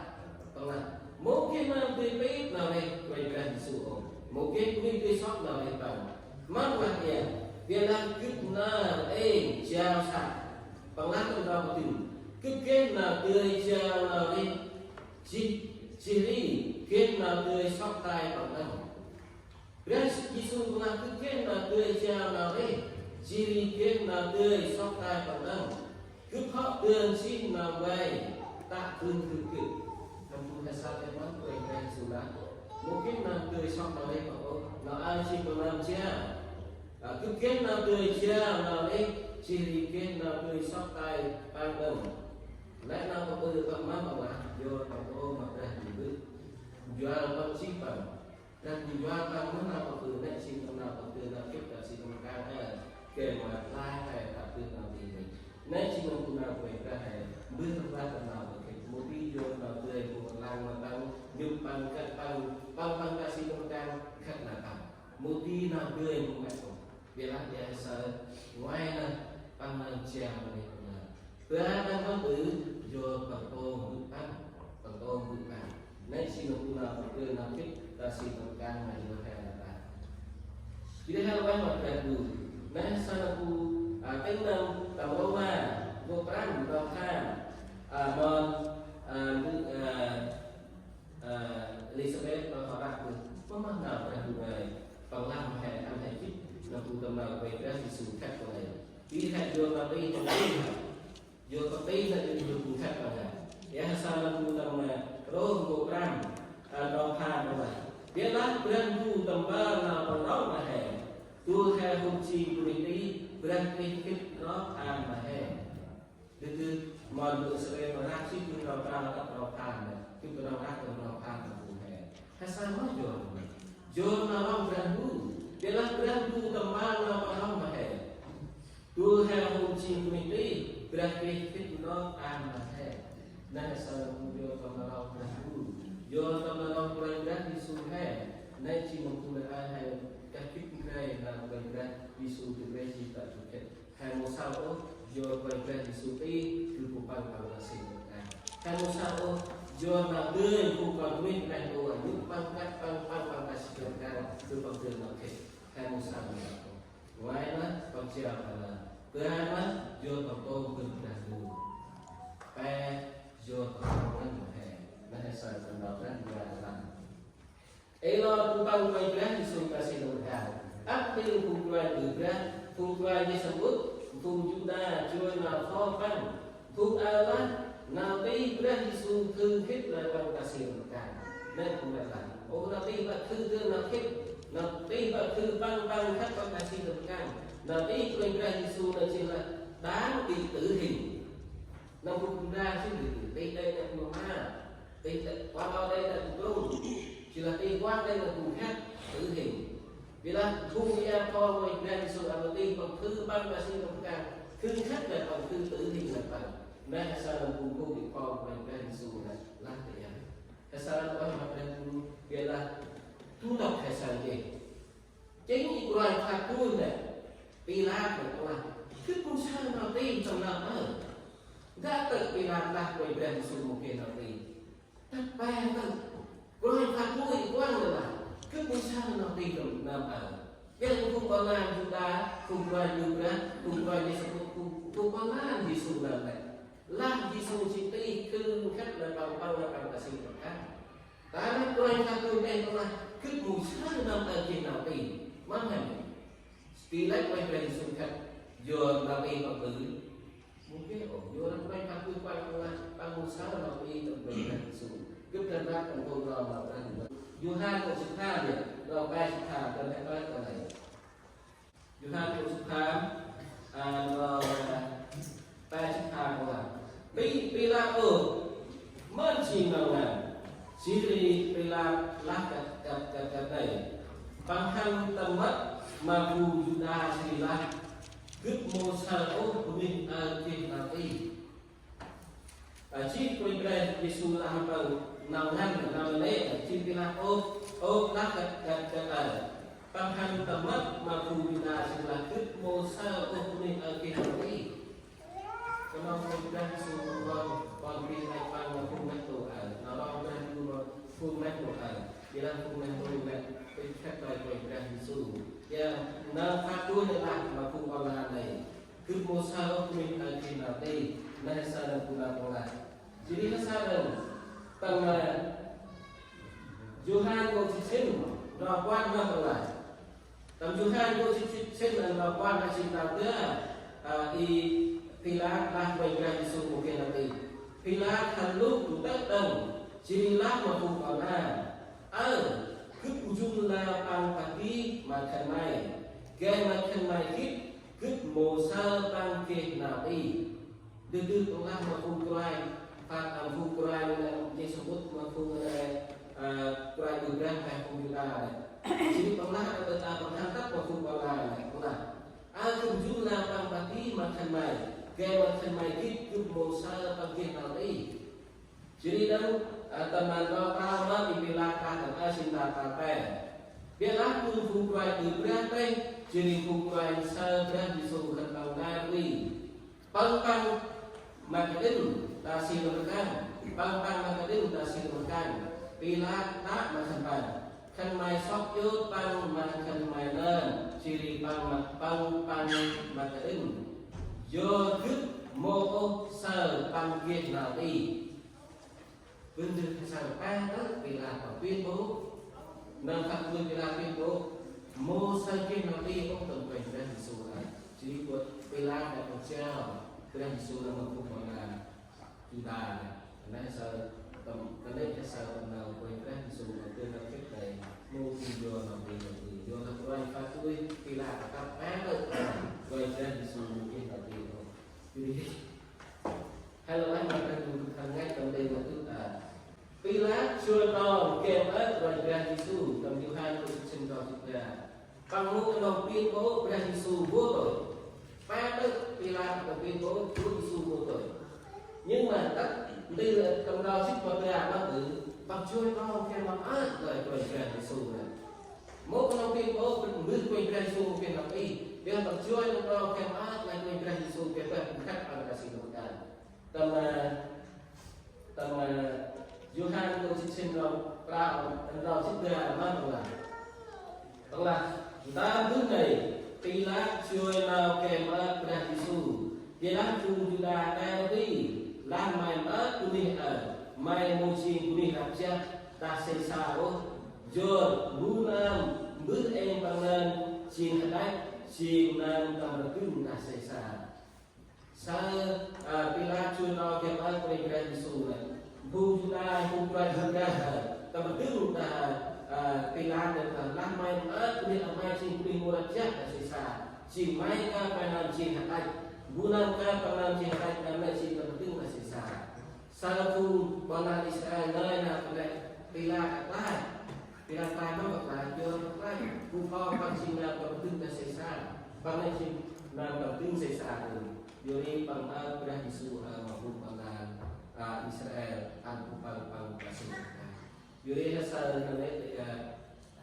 Păng lah: Mâu geh nau dơi pit nau rêh Kôranh Brah Yêsu ôh, mâu geh bunuyh dơi sŏk nau rêh Păng. Mâu lah ia, ƀiălah gĭt nau êng jao săk. Păng lah tâm trong bar: Gâp geh nau dơi jao nau rêh, jêh, jêh ri geh nau dơi sŏk tay Păng đŏng. Brah Yêsu păng lah: Gâp geh nau dơi jao nau rêh, jêh ri geh nau dơi sŏk tay Păng đŏng. Gâp hŏ dơn jêh nau vay tă bơh gâp gĭt. Nơm bu he saơ êmăn Kôranh Brah Yêsu lah: Mâu geh nau dơi sŏk nau rêh Păng ôh, nau aơ jêng nau jao. Ơ, gâp geh nau dơi jao nau rêh, jêh ri geh nau dơi sŏk tay Păng đŏng. Lĕ nau păng ƀư Păng mâu mâu lah, yor Păng ôh ma Brah Ndu mbơh. Njuăl Păng jêh Păng. Nơh njuăl Păng mâu nau păng ƀư, nĕ jêng tâm nau păng ƀư nau khât ta si tâm rkăng, ơ, gay ma lai he ta ƀư nau ti nây. Nĕ jêng nơm bu nau Kôranh Brah he mbơh lah tâm nau păng khât. Mâu di yor nau dơi bu lăng ma Păng, nhŭp Păng, khât Păng, Păng, Păng ta si tâm rkăng, khât nau Păng. Mâu di nau dơi mâu mĕt ôh. Ƀiălah ia he saơ, ngoai nơh, Păng nơm jao ma neh nơh. Ƀiălah nơh mâu ƀư, yor Păng tông mbơh Păng, Păng tông mbơh Păng. Nĕ jêng nơm bu nau păng ƀư nau khât ta si tâm rkăng ma yor he lah ta. Jêh ri he lah ueh ma Brah Ndu. Nĕ saơ nơm bu, a, tĭng nơm tâm Rôma, nkô̆ prăm, trong pham, a, mon, a, mbơh, a, Ơ, Êlisabet păng hŏ răk bơh, mâu mâu nau Brah Ndu ngơi. Păng lah ma he, ăn he jêh nơm bu tâm nau Kôranh Brah Yêsu khât păng ngơi. Bi he yor nau tih, yor nau tih nây yor bu khât păng ngơi. Ia he saơ nơm bu tâm, ơ, Rôm nkô̆ prăm, ơ, trong pham păng lah: Ƀiălah Brah Ndu tâm mpơl nau Păng rŏng ma he, du he hôm jêng bunuyh tih, Brah Krist khât nơh ăn ma he. Dơ dơ, mon bu sơrê ma răk si bu trong pham, trong pham nây. Gâp trong răk, trong pham nây bu he. He saơ mâu yor. Yor nau rŏng Brah Ndu. Ƀiălah Brah Ndu tâm mpơl nau Păng rŏng ma he, du he hôm jêng bunuyh tih, Brah Krist khât nơh ăn ma he. Nĕ he saơ nơm bu yor tâm nau rŏng Brah Ndu. Yor tâm nau rŏng Kôranh Brah Yêsu he. Nĕ jêng nơm bu nơh a he kah gĭt ngai nau Kôranh Brah Yêsu dơi jêh ta du khât. He mâu saơ ôh, yor Kôranh Brah Yêsu tih, gŭ phung păng păng ta si tâm rkăng. He mâu saơ ôh, yor nau dơi phung kon bunuyh neh ntu, nhŭp Păng, khât Păng, păng păng ta si tâm rkăng, gŭ păng dơn nau khât. He mâu saơ nau ôh. Ngoai nơh, Păng jao Păng lah. Ƀiălah nơh, yor Păng tông mbơh Brah Ndu. Pe, yor Păng tông ngăn ma he. Nĕ he saơ tâm nau Brah Ndu ngơi lah. Ê lor phung păng Kôranh Brah Yêsu ta si tâm rkăng. Ăp ntil phung kôranh ƀư brah, phung kôranh jêh samƀŭt, phung Yuđa joi nau thô Păng. Phung aơ lah, nau tih Brah Yêsu khư khât nau Păng ta si tâm rkăng. Nĕ phung aơ lah. Ô, nau tih Păng khư khât nau khât. Nau tih Păng khư Păng, Păng khât Păng ta si tâm rkăng. Nau tih Kôranh Brah Yêsu nau jêng lah đáng bị tử hình. Nau phung Yuđa jêh tih, tih đe nau phung ma. Tih đe, kuăng đe nau phung krŭng. Jêh lah tih kuăng đe nau phung khât, tử hình. Ƀiălah phung ia pho Kôranh Brah Yêsu, a, nau tih Păng khư Păng ta si tâm rkăng. Khư khât nau Păng, khư tử hình nau Păng. Nĕ he saơ nơm phung khât phung ia pho Kôranh Brah Yêsu nây lah tih ia. He saơ nơm ueh ma Brah Ndu, ƀiălah du nôk he saơ jêh. Jêng i kôranh khât du nây, Pilat nây păng lah: Gâp mâu saơ nau tih tâm nơm aơ. Gâp tơ̆ Pilat lah Kôranh Brah Yêsu mâu geh nau tih. Tât pe tât. Kôranh khât du i kuăng nây lah: Gâp mâu saơ nau tih tâm nơm aơ. Ƀiălah phung ƀon lan Yuđa, phung kôranh ƀư brah, phung kôranh jêh samƀŭt, phung, phung ƀon lan Yêsu nây lah. Lah Yêsu jêng tih khư khât nau Păng, Păng nau Păng ta si tâm rkăng. Ta năp Kôranh Fatui neh, tơlah gâp mâu say nau ơ geh nau ti, mâm hăn. Ti lĕ Kôranh Brah Yêsu khât yor nau ti păng ƀư. Mâu geh ôh, yor nau Kôranh Fatui păng lah, păng mâu say nau ti tâm Kôranh Brah Yêsu. Gâp dăn rak tâm kônh rom nau Brah Yêsu. Yôhan kô̆ sĭt tha, yor nau pe sĭt tha, dăn rak tâm nây. Yôhan kô̆ sĭt tha, a, nau, a, pe sĭt tha kơt lah. Pi, Pilat ôh, mân jêng nau ngăn. Jêh ri Pilat lah kơt, kơt, kơt, kơt nây: Păng hăn tâm mât ma phung Yuđa jêh ri lah: Gâp mâu say ôh bunuyh ơ geh nau ti. A, jêh Kôranh Brah Yêsu lah ma păng: Nau ngăn, nau nê, jêh Pilat ôh, ôh lah kơt, kơt, kơt nây: Păng hăn tâm mât ma phung Yuđa jêh ri lah: Gâp mâu say ôh bunuyh ơ geh nau ti. Knŏng Kôranh Brah Yêsu păng, păng pi nây păng ma phung neh ntu aơ, nau rŏng Brah Yêsu ma phung neh ntu aơ. Ƀiălah phung neh ntu nây, pĭt khât ma Kôranh Brah Yêsu. Ƀiălah nau Fatui nây lah ma phung ƀon lan nây: Gâp mâu say ôh bunuyh ơ geh nau ti, nây say nau bu nau păng lah. Jêh ri nây say nau, tâm, a, Yôhan kô̆ sĭt sĭn, nau puăn nau păng lah. Tâm Yôhan kô̆ sĭt, sĭt sĭn, nau puăn nau sĭn tao dơ, a, i Pilat lah Kôranh Brah Yêsu mâu geh nau ti. Pilat hăn luh ntơ̆ đŏng, jêh ri lah ma phung ƀon lan: Ơ, gâp ŭch jŭm la păng pah di ma khân may, gay ma khân may gĭt gâp mâu say păng geh nau ti. Dơh dơh păng lah ma phung kôranh, phat, a, phung kôranh nây, Yêsu ŭch ma phung nây, a, kôranh ƀư brah ma phung Yuđa nây. Jêh ri păng lah, a, ta păng hăn tât ma phung ƀon lan nây, păng lah: Ơ, gâp ŭch jŭm la păng pah di ma khân may, gay ma khân may gĭt gâp mâu say păng geh nau ti. Jêh ri đŏng, a, tâm ban nau prao ma i Pilat ta tâm aơ sĭn ta ta pe. Ƀiălah phung, phung kôranh ƀư brah pe, jêh ri phung kôranh say Brah Yêsu khân păng nai ri. Păng, păng ma kơt in ta si tâm rkăng, păng, păng ma kơt in ta si tâm rkăng. Pilat tă ma khân păng: Khân may sŏk iôt păng ma khân may nơm, jêh ri păng ma, păng, păng ma kơt in. Yor gâp mâu ôh say păng geh nau ti. Bân dơh say pe tơ̆ Pilat păng tuyên bố. Nau Fatui Pilat tuyên bố mâu say geh nau ti ôh tâm Kôranh Brah Yêsu aơ. Jêh ri Pilat nây păng jao Brah Yêsu nây ma phung ƀon lan Yuđa nây. Nây say tâm, nây say tâm nau Kôranh Brah Yêsu nây, dơn nau khât nây, mâu geh yor nau ti, nau ti. Yor nau Kôranh Fatui Pilat kăp pe tơ̆ Kôranh Brah Yêsu mâu geh nau ti ôh. Jêh ri Hay là lĕ ma Brah Ndu khân ngăch tâm đê ma tưk a. Pilat joi nau geh mơak Kôranh Brah Yêsu tâm Yôhan kô̆ sĭt sĭn, nau sĭt bar. Păng mâu knŏng tuyên bố Brah Yêsu vô tội. Pe tơ̆ Pilat knŏng tuyên bố Brah Yêsu vô tội. Nhưng mà tât nti tâm nau sĭt ma bar ma ƀư, păng joi nau geh mơak lơi Kôranh Brah Yêsu nây. Mâu knŏng tuyên bố mbơh Kôranh Brah Yêsu geh nau ti, ƀiălah păng joi nau geh mơak lơi Kôranh Brah Yêsu geh ƀă khât păng ta si tâm rkăng. Tâm, a, tâm, a, Yôhan kô̆ sĭt sĭn, nau prao, nau sĭt bar ma păng lah. Păng lah: Ntơm dŭm nây, Pilat joi nau geh mơak Brah Yêsu. Ƀiălah phung Yuđa ta ri, lah may mơak bunuyh aơ, may mâu jêng bunuyh răp jăp đah Sêsar ôh. Yor mbu nơm mbơh êng păng nơm jêng hađăch, jêng nơm tâm rdâng đah Sêsar. Say, a, Pilat joi nau geh mơak Kôranh Brah Yêsu nây. Phung Yuđa, phung kôranh Yuđa, a, tâm rdâng đah, a, Pilat nây, lah may mơak bunuyh aơ, may jêng bunuyh mâu răp jăp đah Sêsar. Jêng may kơp păng nơm jêng hađăch. Mbu nơm kơp păng nơm jêng hađăch, nơm nây jêng tâm rdâng đah Sêsar. Say phung ƀon lan Israel ngơi nau kơt nây Pilat kăp klach. Pilat klach mâm kăp klach, yor kăp klach. Phung kôranh păng jêng nơm tâm rdâng đah Sêsar. Păng nây jêng nơm tâm rdâng Sêsar. Yor ri păng mơak Brah Yêsu, a, ma phung ƀon lan, a, Israel, ăn phung păng, păng ta si tâm rkăng. Yor ri say nau nây, a,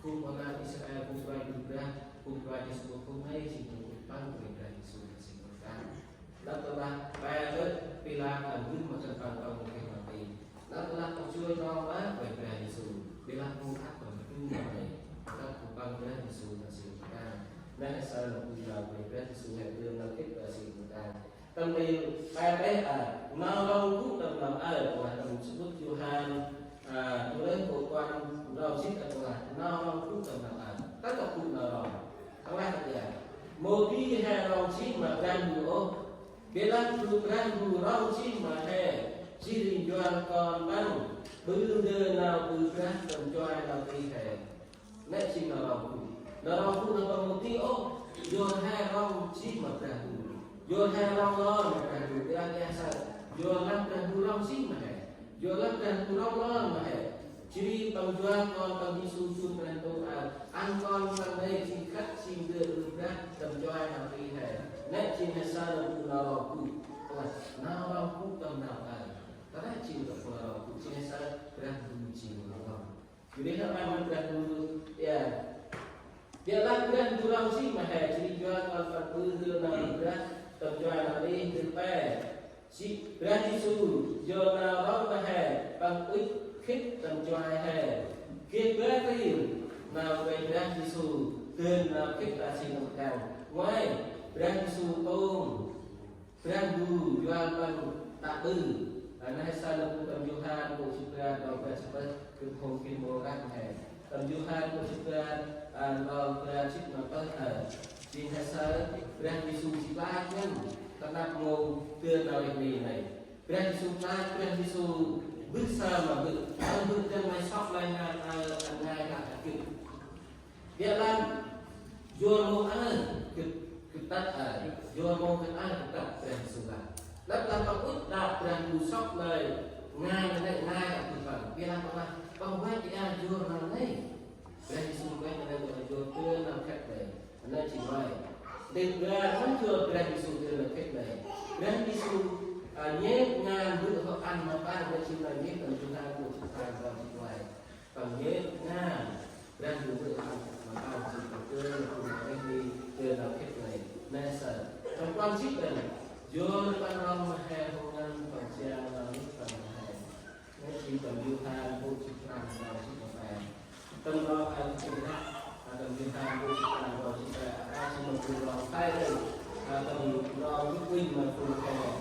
phung ƀon lan Israel, phung kôranh ƀư brah, phung kôranh Yêsu, phung nây jêng phung păng Kôranh Brah Yêsu ta si tâm rkăng. Nđâp tơlah pe tơ̆ Pilat ăn mbơh ma khân păng, păng mâu geh nau ti. Nđâp tơlah păng joi nau mơak Kôranh Brah Yêsu, Pilat mâu ăt păng rdâng nau nây, ăt păng Brah Yêsu ta si tâm rkăng. Nây say nau bu nau Kôranh Brah Yêsu he dơn nau khât ta si tâm rkăng. Tâm nây pe tơ̆ a, nau rŏng gŭ tâm nau aơ, păng lah tâm samƀŭt Yôhan, A, tu lĕ kô̆ kuăn rŏng jêh ta păng lah, nau rŏng gŭ tâm nau aơ. Tât ta gŭ nau rŏng. Păng lah kơt aơ. Mâu di he rŏng jêh ma Brah Ndu ôh. Biălah bu Brah Ndu rŏng jêh ma he, jêh ri njuăl kon păng ƀư ndơ nau ƀư brah tâm chuai nau tih he. Nĕ jêng nau rŏng gŭ. Nau rŏng gŭ nau păng mâu di ôh. Yor he rŏng jêh ma Brah Ndu. Yor he rŏng lor ma Brah Ndu. Biălah he saơ. Yor lah Brah Ndu rŏng jêh ma he. Yor lah Brah Ndu rŏng lor ma he. Jêh ri păng njuăl kon păng Yêsu chun Brah Ndu aơ. Ăn kon păng nây jêng khât jêng ndơ ƀư brah tâm chuai nau tih he. Nĕ jêng he saơ nau gŭ nau rŏng gŭ. Păng lah nau rŏng gŭ tâm nau aơ. Ta nĕ jêng ta păng nau rŏng gŭ jêng he saơ Brah Ndu jêng nau rŏng. Jêh ri he păng Brah Ndu, ya. Biălah Brah Ndu rŏng jêh ma he, jêh ri njuăl kon păng ƀư ndơ nau ƀư brah tâm chuai nau tih ndơ pe. Jêh Brah Yêsu, yor nau rŏng ma he, păng ŭch khât tâm chuai he. Geh bar ri, nau gay Brah Yêsu, dơn nau khât ta jêng tâm rkăng. Ngoai, Brah Yêsu tông. Brah Ndu njuăl păng tă ƀư. A, nau he saơ nơm gŭ tâm Yôhan kô̆ jât bar, ndrŏng bar jât pơh, gâp hôm geh mâu ranh he. Tâm Yôhan kô̆ jât bar, a, ndrŏng bar jât ma pơh he. Jêng he saơ Brah Yêsu jêh klach ngăn, ta năp mâu dơn nau rêh ni nây. Brah Yêsu klach, Brah Yêsu mbơh saơ ma Mbơ̆, a Mbơ̆ dăn may sŏk may ngan, a, ăn ngai lah ta gĭt. Biălah yor mâu aơ gĭt, gĭt tât aơ, yor mâu gĭt aơ gĭt tât, Brah Yêsu lah. Lăp lah păng ŭch đă Brah Ndu sŏk nây, ngai nây, ngai đă gĭt păng. Biălah păng lah, păng văch aơ yor nau nây. Brah Yêsu văch nây, yor dơn nau khât nây. Nây jêng ngai. Đê̆ bar mâu yor Brah Yêsu dơn nau khât nây. Brah Yêsu, a, nhêt ngan Mbơ̆ hŏ ăn ma păng, nây jêng nau nhêt tâm Yôhan kô̆ jât bar, ndrŏng jât ngoai. Păng nhêt ngan Brah Ndu Mbơ̆ hŏ ăn ma păng jêng păng dơn nau gŭ nau rêh ni, dơn nau khât nây. Nây saơ. Tâm kuăn jêh nây. Yor păng rŏng ma he hô ngăn, păng jao nau rêh păng ma he. Nây jêng tâm Yôhan kô̆ jât prăm, ndrŏng jât ma pe. Tâm rŏng, a, jêng lah, a, tâm Yôhan kô̆ jât prăm, ndrŏng jât ma pe. A, jêng ma phung rŏng Tây đŏng. A, tâm rŏng jât uănh ma phung Khmer.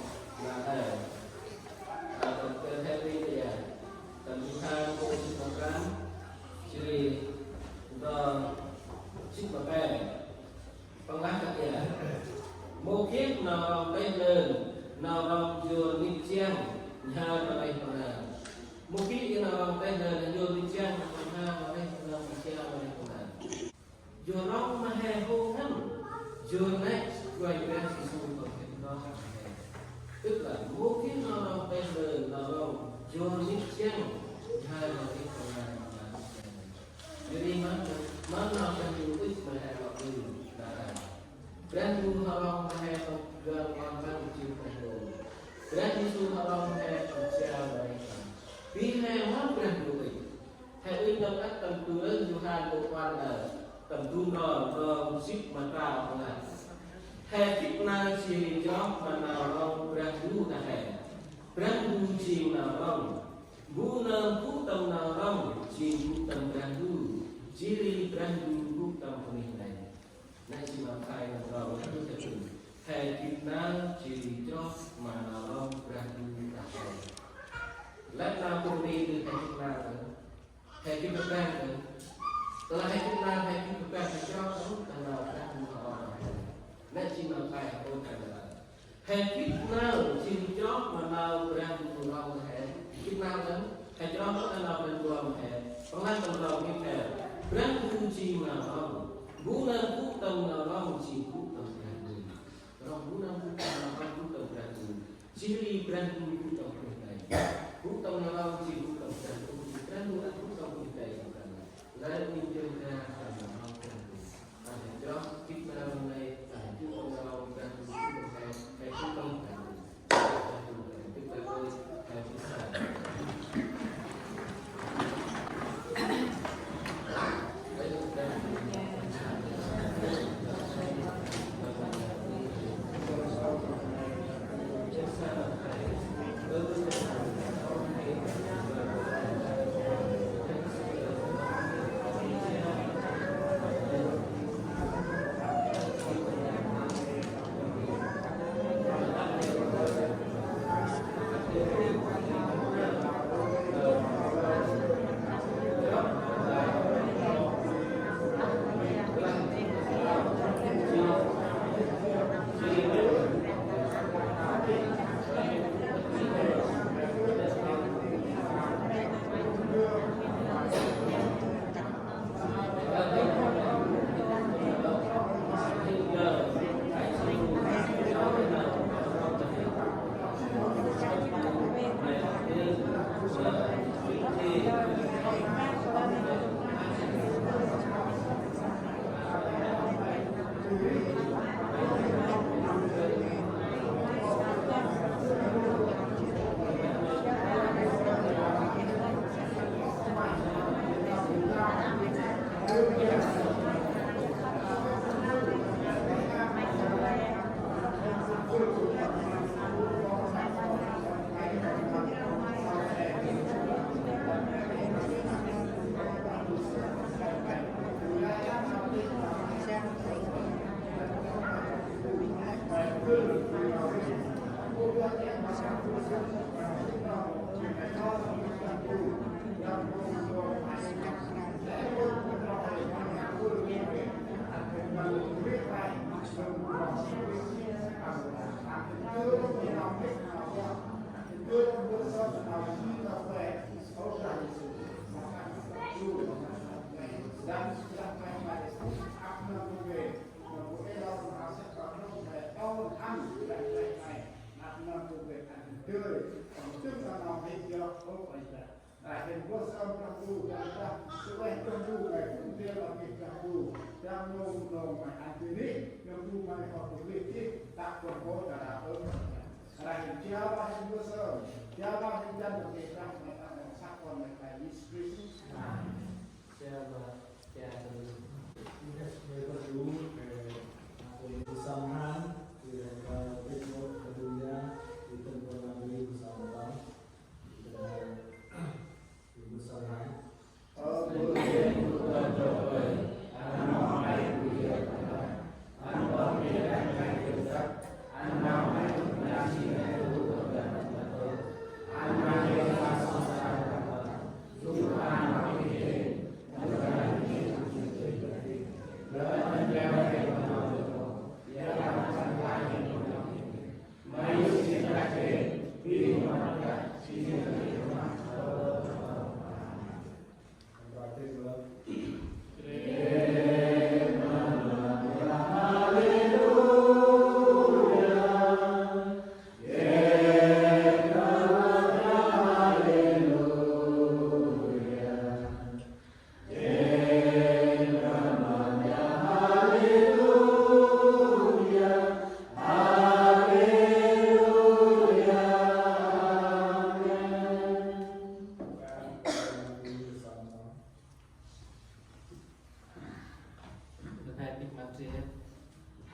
Nau aơ. A, tâm Khmer he ri ya. Tâm Yôhan kô̆ jât ma prăm, jêh ri ndrŏng jât ma pe. Păng lah kơt aơ. Mâu geh nau rŏng têh lơn, nau rŏng yor mĭt jiăng, n'hao ma rêh ma nau. Mâu geh nau rŏng têh lơn, yor mĭt jiăng, n'hao ma rêh ma nau, n'hao ma rêh ma nau. Yor rŏng ma he hô ngăn, yor nĕ, Kôranh Brah Yêsu păng geh rŏng ma he. Tức là mâu geh nau rŏng têh lơn, nau rŏng yor mĭt jiăng, n'hao ma rêh ma nau. Jêh ri mâm, mâm nau Brah Ndu ŭch ma he lŏ ƀư, nau aơ. Brah Ndu hŏ rŏng ma he păng njuăl kon păng jêng păng hô. Brah Yêsu hŏ rŏng ma he păng jao ma rêh păng. Bi he mâm Brah Ndu ŭch. He ŭch nau ăt tâm du rơh Yôhan kô̆ kuăn aơ. Tâm du ndrong, ndrong jât ma prao păng lah. He gĭt nau jêh ri chroh ma nau rŏng Brah Ndu ta he. Brah Ndu jêng nau rŏng. Bu nơm gŭ tâm nau rŏng, jêng gŭ tâm Brah Ndu, jêh ri Brah Ndu gŭ tâm bunuyh nây. Nây jêng ma khlay nau rŏng, nây gŭ tâm bunuyh. He gĭt nau jêh ri chroh ma nau rŏng Brah Ndu ta he. Lĕ nau bunuyh nây he gĭt nau dơ̆ng. He gĭt rbăng dơ̆ng. Tơlah he gĭt nau, he gĭt rbăng, he chroh dơ̆ng tâm nau Brah Ndu rŏng. Nây jêng ma khlay nau rŏng. He gĭt nau jêng chroh ma nau Brah Ndu rŏng he. Gĭt nau dơ̆ng, he chroh ma nau Brah Ndu rŏng he. Păng lah tâm rŏng gĭt he. Brah Ndu jêng nau rŏng. Bu nơm gŭ tâm nau rŏng jêng gŭ tâm Brah Ndu. Rŏng bu nơm gŭ tâm nau rŏng gŭ tâm Brah Ndu. Jêh ri Brah Ndu gŭ tâm bunuyh nây. Gŭ tâm nau rŏng jêng gŭ tâm Brah Ndu. Brah Ndu ăt gŭ tâm bunuyh nây. Lơi ŭnh jơh gra tâm nau rŏng Brah Ndu.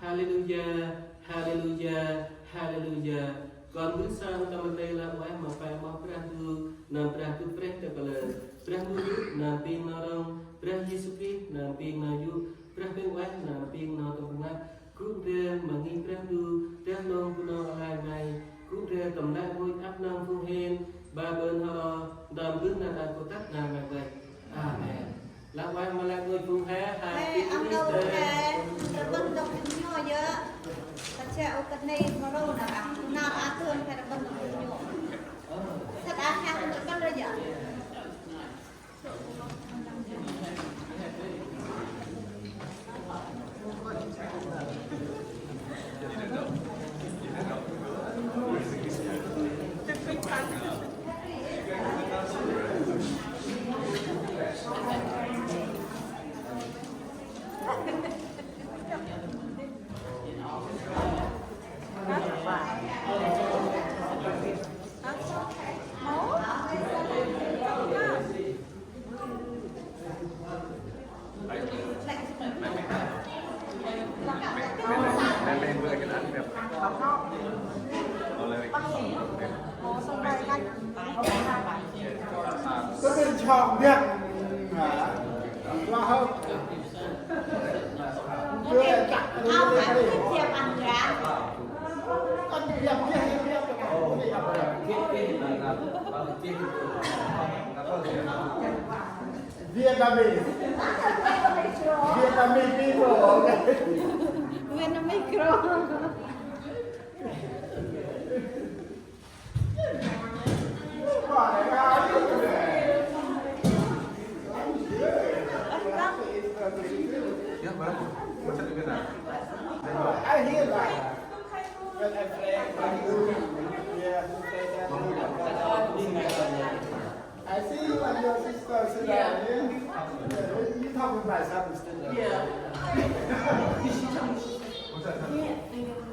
Haleluya, haleluya, haleluya. Kon mbơh sơm tâm rnê lah ueh ma Păng, ma Brah Ndu, nơm Brah Ndu Brah Ndu Kơl, Brah Ndu Ndu, nơm Păng nơm rŏng, Brah Yêsu Krist, nơm Păng nơm yô̆, Brah Păng ueh, nơm Păng nơm tâm rnglăp, gŭ ndrel ma ngih Brah Ndu, drah lông Bunong alai ngai, gŭ ndrel tâm lĕ rngôch ăp nơm phung hên, ba bơ̆n hŏ, tâm mbơh nơm Kôranh Brah nơm ngai văch. Amen. Lah ueh ma lĕ rngôch phung he, Happy Easter. He, ăn nô he, rƀŭn đŏk nhŏ yơh. Kachê ô kơt nê, mâu rô nơm ah, nơm ah tơm he rƀŭn đŏk nhŏ. Săt ah he rƀŭn đŏk yơh. Tôi bên chọn biết. Là không? Áo phải tiếp theo ăn ra. Con tiếp theo, tiếp theo. Vietnamese. Vietnamese people. Vietnamese girl. I hear that. When I play, yeah, I see you and your sister sit down here. Yeah, you talking about something still. Yeah. What's that?